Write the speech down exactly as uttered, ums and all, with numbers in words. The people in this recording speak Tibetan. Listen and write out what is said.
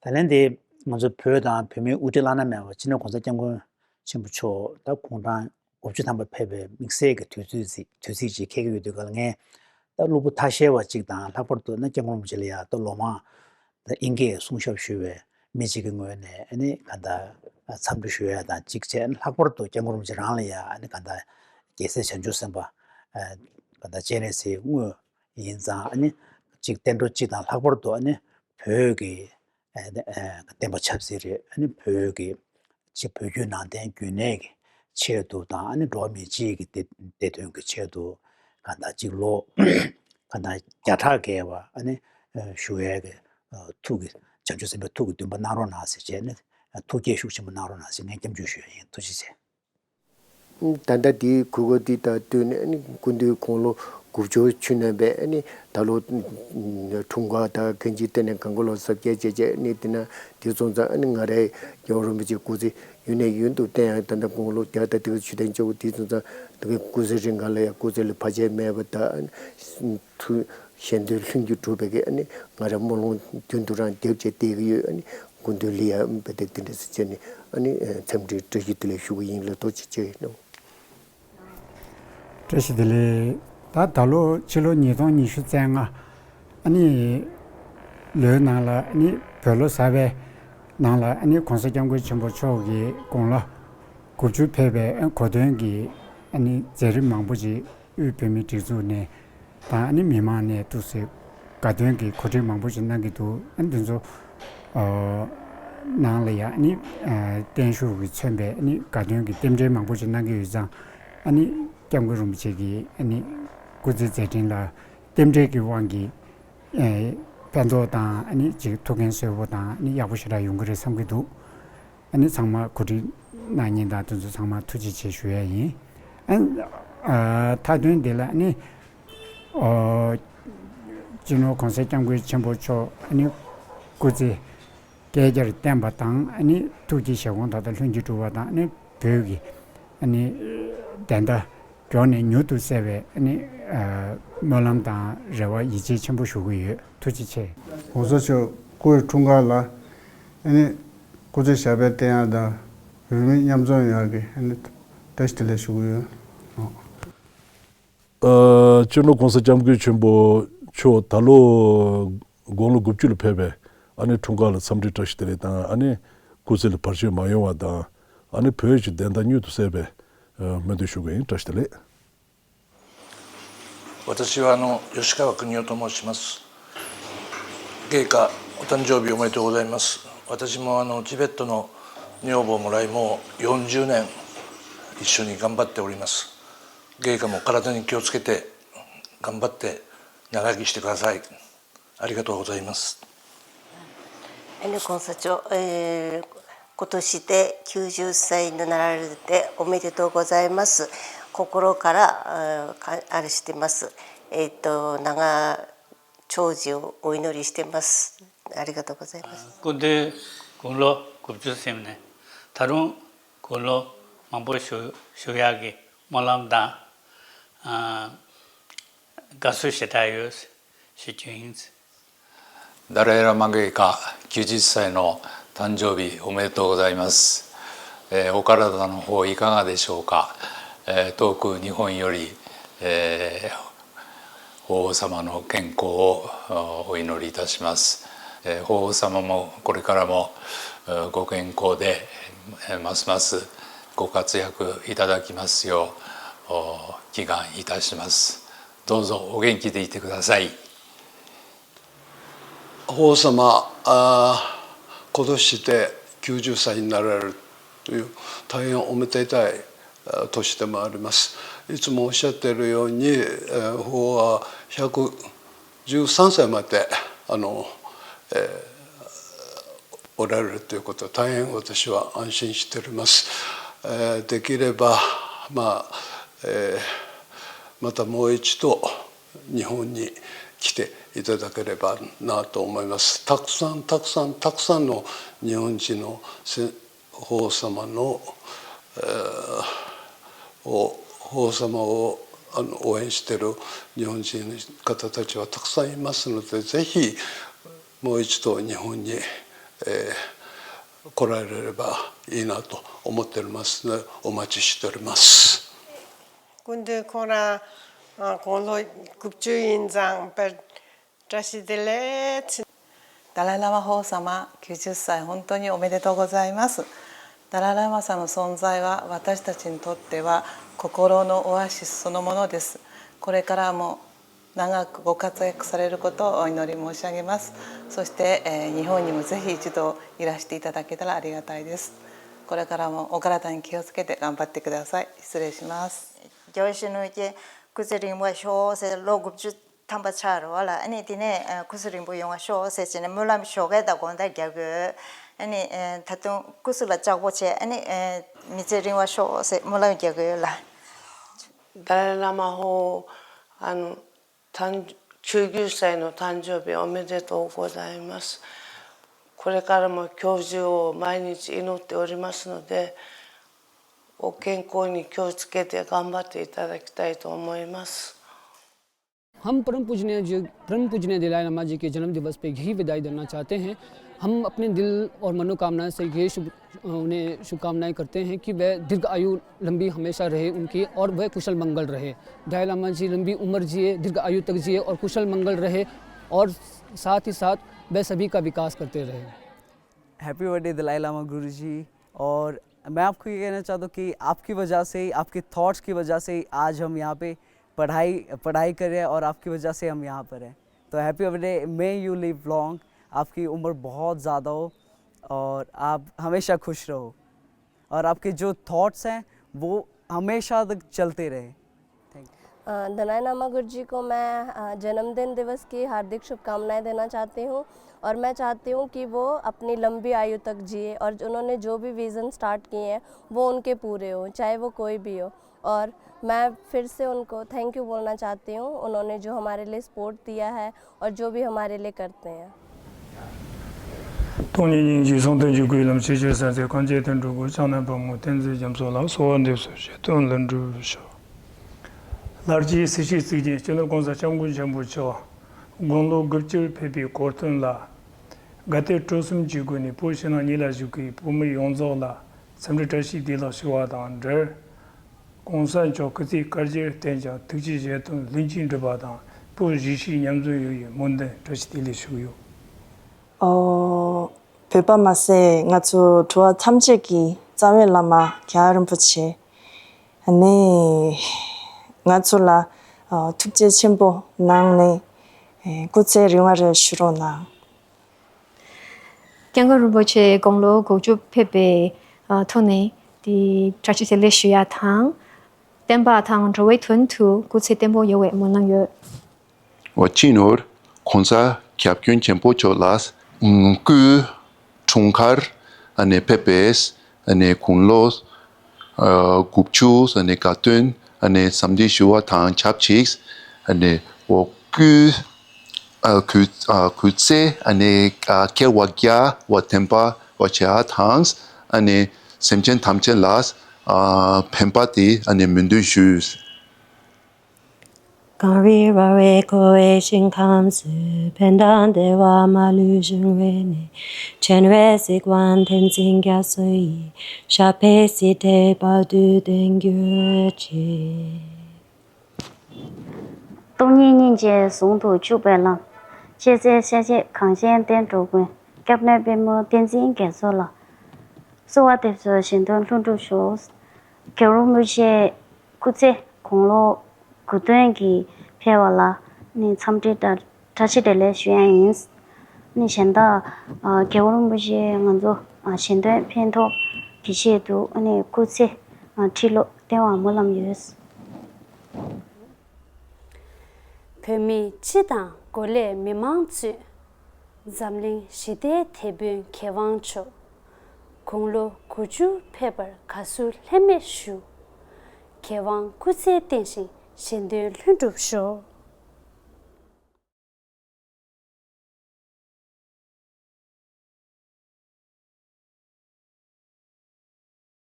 ད་ལན་དེ་ང་ཚོ་བོད་དང་བོད་མིའི་དབུ་ཁྲིད་བླ་ན་མེད་པ་སྤྱི་ནོར་གོང་ས་སྐྱབས་མགོན་ཆེན་པོ་མཆོག་ད་དགུང་གྲངས་དགུ་བཅུ་ཐམ་པ་ཕེབས་པའི་དམིགས་བསལ་གྱི་དུས་ཚིགས་ཅིག་དུས་ཚིགས་ཅིག་འཁེལ་གྱི་ཡོད་དུས་ག་ལ། ངས་ད་སློབ་བུ་ཐ་ཤལ་བ་ཅིག་དང་ལྷག་པར་དུ་ན་སྐྱབས་མགོན་རིན་པོ་ཆེ་ལ་ཡ་ད་ལོ་མང་ད་དབྱིན་སྐད་གསུང་ཞབས་ཞུ་བའི་མི་ཅིག་གི་ངོས་ནས་ཨ་ནི་ག་ད་འཚམས་འདྲི་ཞུ་ཡ་དང་གཅིག་བྱས། ཨ་ནི་ལྷག་པར་དུ་སྐྱབས་མགོན་རིན་པོ་ཆེ་རང་ལ་ཡ་ཨ་ནི་ག་ད་རྒྱལ་སྲས་བྱང་ཆུབ་སེམས་དཔའ་ག་ད་སྤྱན་རས་གཟིགས་དངོས་ཡིན་ཙང་། ཨ་ནི་གཅིག་བསྟན་འགྲོ་གཅིག་དང་ལྷག་པར་དུ་ཨ་ནི་བོད་ཀྱི་ཨ་ནི་ཨ་བསྟན་པ་ཆབ་སྲིད་རེད། ཨ་ནི་བོད་ཀྱི་གཅིག་བོད་བརྒྱུད་ནང་བསྟན་རྒྱུན་གནས་ཀྱི་ཆེད་དུ་དང་། ཨ་ནི་འགྲོ་བ་མི་སྤྱི་གི་བདེ་བདེ་དོན་གྱི་ཆེད་དུ་གང་ལྟར་གཅིག་ལོ་གང་ལྟར་བརྒྱ་ཕྲག་བརྒལ་བ་ཨ་ནི་ཨ་བཞུགས་ཡས་ཀྱི་ཨ་ཐུགས་ཀྱི་བྱང་ཆུབ་སེམས་དཔའི་ཐུགས་ཀྱི་འདུན་པ་གནང་རོགས་གནང་ཟེར་བྱས་ནས་ཐུགས་བསྐྱེད་ཤུགས་ཆེན་པོ་གནང་རོགས་གནང་ཟེར་ངས་སྐྱབས་འཇུག་ཞུ་ཡ་ཡིན། ཐུགས་རྗེ་ཆེ། ད་ལྟ་དེའི་གོ་སྐབས་འདི་དང་བསྟུན་ནས་ཨ་ནི་སྐུ་མདུན་དགུང་ལོ་དགུ་བཅུ་ཆུ་ནས་པས་ཨ་ནི་ད་ལོ་འཁྲུངས་སྐར་དང་གང་ཅིའི་སྟེང་ནས་གང་ག་ལོ་གཟབ་རྒྱས་བྱས་བྱས། ཨ་ནི་དེ་ན་དེ་སོང་ཙང་ཨ་ནི་ང་རའི་སྐྱབས་མགོན་རིན་པོ་ཆེ་སྐུ་ཚེ་ཡུན་ནས་ཡུན་དུ་བརྟན་ཡང་། ད་ལྟ་དགུང་ལོ་བརྒྱ་དང་དེ་ག་ཆུ་ཐེངས་བཅུ་དགུ་དེ་སོང་ཙང་དེ་ག་སྐུ་ཚེ་རིང་ག་ལ་ཡང་སྐུ་ཚེ་ལ་བར་ཆད་མེད་པ་དང་། ཐུགས་གཞན་དོན་ལྷུན་གྱིས་གྲུབ་པའི་གི་ཨ་ནི་ང་རང་སྨོན་ལམ་རྒྱུན་དུ་རང་རྒྱབ་བྱས་བསྡད་ཀྱི་ཡོད། ཨ་ནི་སྐུ་མདུན་ལ་ཡང་དཔེ་དེབ་འདི་འདྲ་ཞིག་བྱས་ནས་ཨ་ནི་འཚམས་འདྲི་བཀྲ་ཤིས་བདེ་ལེགས་ཞུ་གི་ཡིན་ལ། ཐུགས་རྗེ་ཆེ། བཀྲ་ཤིས་བདེ་ལེགས། ད་ད་ལོ་ཕྱི་ལོ་ཉིས་སྟོང་ཉི་ཤུ་རྩ་ལྔ་ཨ་ནི་ལོའི་ནང་ལ་ཨ་ནི་བོད་ལོ་གསར་པའི་ནང་ལ་ཨ་ནི་གོང་ས་སྐྱབས་མགོན་ཆེན་པོ་མཆོག་གི་དགུང་ལོ་དགུ་བཅུ་ཕེབས་པའི་གོ་སྟོན་གྱི་ཨ་ནི་མཛད་རིམ་མང་པོ་ཅིག་དབུས་བོད་མིའི་སྒྲིག་འཛུགས་ནས་དང་ཨ་ནི་མི་མང་ནས་ཐུགས་སྲས་དགའ་སྟོན་གྱི་གོ་སྒྲིག་མང་པོ་ཞིག་གནང་གི་འདུག་ཨ་ནི་འདི་ཚོ་ཨ་ནང་ལ་ཡང་ཨ་ནི་ཨ་བརྟན་བཞུགས་ཀྱིས་མཚོན་པའི་ཨ་ནི་དགའ་སྟོན་གྱི་རྟེན་འབྲེལ་མང་པོ་ཞིག་གནང་གི་ཡོད་ཙང་། ཨ་ནི་སྐྱབས་མགོན་རིན་པོ་ཆེ་གི་ཨ་ནི་སྐུ་ཚེ་མཛད་འཕྲིན་ལ་རྟེན་འབྲེལ་གྱི་དབང་གིས་ཨ་ཕན་ཐོགས་དང་ཨ་ནི་ཅིག་ཐུགས་འགན་གསོས་པོ་དང་ཨ་ནི་ཡག་པོ་ཞེ་དྲག་ཡོང་གི་རེད་བསམ་གྱི་འདུག་ཨ་ནི་ཚང་མ་གོ་སྒྲིག་གནང་མཁན་དང་དེ་ཚོ་ཚང་མ་ཐུགས་རྗེ་ཆེ་ཞུ་ཡ་ཡིན། ཨ་ནི་ཨ་མཐའ་དོན་འདི་ལ་ཨ་ནི་ཨོ་སྤྱི་ནོར་གོང་ས་སྐྱབས་མགོན་ཆེན་པོ་མཆོག་ཨ་ནི་སྐུ་ཚེ་བསྐལ་བརྒྱར་བརྟན་པ་དང་། ཨ་ནི་ཐུགས་ཀྱི་བཞེད་དགོངས་ད་ལྟ་ལྷུན་གྱིས་གྲུབ་པ་དང་། ཨ་ནི་བོད་ཀྱི་ཨ་ནི་བདེན་མཐའ་མགྱོགས་ནས་མྱུར་དུ་གསལ་བའི་ཨ་ནི་ཨ་སྨོན་ལམ་དང་རེ་བ་ཡིད་ཆེས་ཆེན་པོ་ཞུ་གི་ཡོད། ཐུགས་རྗེ་ཆེ། གོང་ས་མཆོག་སྐུའི་འཁྲུངས་སྐར་ལ་ཨ་ནི་སྐུ་ཚེ་ཞབས་པད་བརྟན་ཡག་དང་བོད་མི་མཉམ་འཛོམས་ཡག་གི་ཨ་ནི་བཀྲ་ཤིས་བདེ་ལེགས་ཞུ་གི་ཡོད། ཨ་སྤྱི་ནོར་གོང་ས་སྐྱབས་མགོན་ཆེན་པོ་མཆོག་ད་ལོ་དགུང་ལོ་དགུ་བཅུ་ལ་ཕེབས་པའི་ཨ་ནི་འཁྲུངས་སྐར་ལ་འཚམས་འདྲི་བཀྲ་ཤིས་བདེ་ལེགས་དང་། ཨ་ནི་སྐུ་ཚེ་ལ་བར་ཆད་མ་ཡོང་བ་དང་། ཨ་ནི་བོད་ཀྱི་བདེན་མཐའ་མྱུར་དུ་གསལ་བའི་ཨ་སྨོན་འདུན་ཞུ་གི་ཡིན། བཀྲ་ཤིས་བདེ་ལེགས།私はあの吉川邦夫と申します。陛下、お誕生日おめでとうございます。私もあのチベットの女房もらい、もうよんじゅうねん一緒に頑張っております。陛下も体に気をつけて頑張って長生きしてください。ありがとうございます。 ཨ་ནི་གོང་ས་མཆོག་ཨེ་今年できゅうじゅっさいになられておめでとうございます。心から、あ、か-、あれしてます。えっと、長長寿をお祈りしてます。ありがとうございます。སྐུ་མདུན་དགུང་ལོ་དགུ་བཅུ་ཟིན་ནས་ད་རུང་དགུང་ལོ་མང་པོ་བཞུགས་བཞུགས་ཡག་གི་སྨོན་ལམ་དང་ཨ་དགའ་བསུ་ཞེ་དྲག་ཡོད་ཞུ་རྒྱུ་ཡིན། ダライ・ラマ陛下、きゅうじっさいの誕生日おめでとうございます。えーお体の方いかがでしょうか。えー遠く日本より、えー法皇様の健康をお祈りいたします。えー法皇様もこれからもえーご健康で、えーますますご活躍いただきますよう、お祈願いたします。どうぞお元気でいてください。法皇様、あー今年できゅうじゅっさいになられるという大変おめでたいあー年でもあります。いつもおっしゃっているように、えー法皇は百十三歳まであの、えーおられるということは大変私は安心しております。えーできれば、まあえーまたもう一度日本に来ていただければなと思います。たくさんたくさんたくさんの日本人のせ法皇様の、えーを法皇様をあの応援している日本人の方たちはたくさんいますので、ぜひもう一度日本にえー来られればいいなと思っておりますので、お待ちしております。 སྐུ་མདུན་ཁོང་རང་ཨ་དགུང་ལོ་དགུ་བཅུ་ཡིན་ཙང་དཔེ་བཀྲ་ཤིས་བདེ་ལེགས། ダライ・ラマ法王様、きゅうじゅっさい、本当におめでとうございます。ダライ・ラマさんの存在は私たちにとっては心のオアシスそのものです。これからも長くご活躍されることをお祈り申し上げます。そして、えー日本にもぜひ一度いらしていただけたらありがたいです。これからもお体に気をつけて頑張ってください。失礼します。 རྒྱལ་བ་ཡིད་བཞིན་ནོར་བུས་སྐུ་ཚེ་རིང་བ་ཤོག་ཟེར། ལོ་དགུ་བཅུ་ཐམ་པ་ཆགས་རེད་བ་ལ། ཨ་ནི་དེ་ནས་ཨ་སྐུ་གཟུགས་རིང་པོ་ཡོང་བ་ཤོག་ཟེར་བྱས་ནས་སྨོན་ལམ་ཞོགས་ཀས་དང་དགོང་དག་རྒྱག་དགོས། ཨ་ནི་ཨ་ད་དུང་སྐུ་གཟུགས་ལ་ལྕགས་པོ་བྱས། ཨ་ནི་ཨ་མི་ཚེ་རིང་བ་ཤོག་ཟེར་སྨོན་ལམ་རྒྱག་དགོས་ལ། ダライ・ラマ法王、あの、誕、きゅうじゅっさいの誕生日おめでとうございます。これからも教授を毎日祈っておりますので、お健康に気をつけて頑張っていただきたいと思います。 हम परम पूजनीय जी, परम पूजनीय दलाई लामा जी के जन्म दिवस पे यही विदाई देना चाहते हैं। हम अपने दिल और मनोकामना से ये शुभ, उन्हें शुभकामनाएं करते हैं कि वह दीर्घ आयु, लंबी हमेशा रहे उनकी, और वह कुशल मंगल रहे। दलाई लामा जी लंबी उम्र जिए, दीर्घ आयु तक जिए और कुशल मंगल रहे, और साथ ही साथ वह सभी का विकास करते रहे। Happy birthday Dalai Lama Guruji। और मैं आपको ये कहना चाहता हूँ कि आपकी वजह से ही, आपके थॉट्स की वजह से ही आज हम यहाँ पे पढ़ाई पढ़ाई कर रहे हैं और आपकी वजह से हम यहाँ पर हैं। तो happy birthday, may you live long. आपकी उम्र बहुत ज़्यादा हो और आप हमेशा खुश रहो और आपके जो थॉट्स हैं वो हमेशा तक चलते रहे। Thank you. अ, दलाई लामा गुरु जी को मैं अ, जन्मदिन दिवस की हार्दिक शुभकामनाएं देना चाहती हूँ और मैं चाहती हूँ कि वो अपनी लंबी आयु तक जिए और उन्होंने जो भी विज़न स्टार्ट किए हैं वो उनके पूरे हो, चाहे वो कोई भी हो। और मैं फिर से उनको थैंक यू बोलना चाहती हूँ, उन्होंने जो हमारे लिए सपोर्ट दिया है और जो भी हमारे लिए करते हैं। སྟོང་ཉིད་སྙིང་རྗེ་གསུང་དོན་གྱི་སྒོའི་ལམ། ཆོས་ཀྱི་ས་མཐའི་གངས་ཅན་དུ་འགྲོ་དགོས། ལྕང་སྣ་པདྨོ་བསྟན་འཛིན་རྒྱ་མཚོ་ལ་གསོལ་བ་འདེབས་སོ། བཞེད་དོན་ལྷུན་གྲུབ་ཤོག། ལྷར་བཅས་སྲིད་ཞིའི་གཙུག་རྒྱན་སྤྱི་ནོར་༸གོང་ས་༸སྐྱབས་མགོན་ཆེན་པོ་མཆོག་དགུང་ལོ་དགུ་བཅུར་ཕེབས་པའི་གོ་སྟོན་ལ། དགའ་དད་སྤྲོ་གསུམ་གྱི་སྒོ་ནས་བོད་ཕྱི་ནང་གཉིས་ལ་བཞུགས་པའི་བོད་མི་ཡོངས་རྫོགས་ལ་འཚམས་འདྲི་བཀྲ་ཤིས་བདེ་ལེགས་ཞུ་བ་དང་འབྲེལ། ༸གོང་ས་མཆོག་སྐུ་ཚེ་བསྐལ་བརྒྱར་བརྟན་ཅིང་ཐུགས་ཀྱི་བཞེད་དོན་ལྷུན་གྱིས་འགྲུབ་པ་དང་། བོད་གཞིས་བྱེས་མཉམ་འཛོམས་ཡོང་བའི་སྨོན་འདུན་བཀྲ་ཤིས་བདེ་ལེགས་ཞུ་གི་ཡོད། ཨོ། བོད་པ་མ་ཟད་ང་ཚོ་འགྲོ་བ་ཐམས་ཅད་ཀྱི་རྩ་བའི་བླ་མ་རྒྱལ་བ་རིན་པོ་ཆེ། ཨ་ནི་ང་ཚོ་ལ་ཨ་ཐུགས་རྗེ་ཆེན་པོ་གནང་ནས་ཨེ་སྐུ་ཚེ་རིང་བ་རེ་ཞུ་རོགས་གནང་། སྐྱབས་མགོན་རིན་པོ་ཆེ་དགུང་ལོ་དགུ་བཅུ་ཕེབས་པའི་ཨ་ཐོག་ནས་དེ་བཀྲ་ཤིས་བདེ་ལེགས་ཞུ་ཡ་དང་། བསྟན་པ་དང་འགྲོ་བའི་དོན་དུ་སྐུ་ཚེ་བརྟན་པོ་ཡོང་བའི་སྨོན་ལམ་ཡོད། འོ་སྤྱི་ནོར་༸གོང་ས་༸སྐྱབས་མགོན་ཆེན་པོ་མཆོག་ལ་སྐུའི་འཁྲུངས་སྐར་ཨ་ནེ་ཕེབས་པས་ཨ་ནེ་དགུང་ལོ་ཨ་དགུ་བཅུ་ཨ་ནེ་དགའ་སྟོན་ཨ་ནེ་འཚམས་འདྲི་ཞུ་བ་དང་ཆབས་ཅིག་ཨ་ནེ་འོ་སྐུའི་ཨ་སྐུ་ཨ་སྐུ་ཚེ་ཨ་ནེ་ཨ་བསྐལ་པ་བརྒྱ་བ་བརྟན་པ་བ་བྱེད་ཨ་དང་ཨ་ནེ་སེམས་ཅན་ཐམས་ཅད་ལ་ཨ་ཕན་པ་དེ་ཨ་ནེ་སྨོན་འདུན་ཞུས། གངས་རིའི་བར་བའི་འཁོར་བའི་ཞིང་ཁམས་སུ། ཕན་དང་བདེ་བ་མ་ལུས་འབྱུང་བའི་གནས། ཁྲེན་ཝེ་གཟིགས་དབང་བསྟན་འཛིན་རྒྱ་མཚོ་ཡི། ཞབས་པད་སྲིད་མཐའི་བར་དུ་བརྟན་གྱུར་ཅིག། སྟོང་ཉིད་སྙིང་རྗེ་ཟུང་དུ་འཇུག་པའི་ལམ། ཤེས་ཚད་ཤེས་བྱེད་གངས་ཅན་བསྟན་འགྲོ་མགོན། སྐྱབས་གནས་པདྨོ་བསྟན་འཛིན་རྒྱ་མཚོ་ལ། གསོལ་བ་འདེབས་སོ། བཞེད་དོན་ལྷུན་གྲུབ་ཤོག། རྒྱལ་བ་རིན་པོ་ཆེ་སྐུ་ཚེ་དགུང་ལོ་དགུ་སྟོན་གྱི་ཕེབས་པ་ལ་ནི་འཚམས་འདྲི་དང་བཀྲ་ཤིས་བདེ་ལེགས་ཞུ་ཡ་ཡིན། ནི་གཞན་དག་ཨ་རྒྱལ་བ་རིན་པོ་ཆེ་ང་ཚོ་ཨ་ཞལ་འདོན་ཕན་ཐོགས་ཀྱི་ཆེད་དུ་ཨ་ནི་སྐུ་ཚེ་ཨ་ཁྲི་ལོ་བརྟན་པར་སྨོན་ལམ་ཡོད། བོད་མི་སྤྱི་དང་འགོ་ལས་མི་མང་གཙོས། འཛམ་གླིང་ཞི་བདེའི་དེད་དཔོན་མཁས་དབང་མཆོག། དགུང་ལོ་དགུ་བཅུ་ཕེབས་པར་དགའ་བསུ་ལྷད་མེད་ཞུ། མཁས་དབང་སྐུ་ཚེ་བརྟན་ཞིང་གཞན་དོན་ལྷུན་གྲུབ་ཤོག།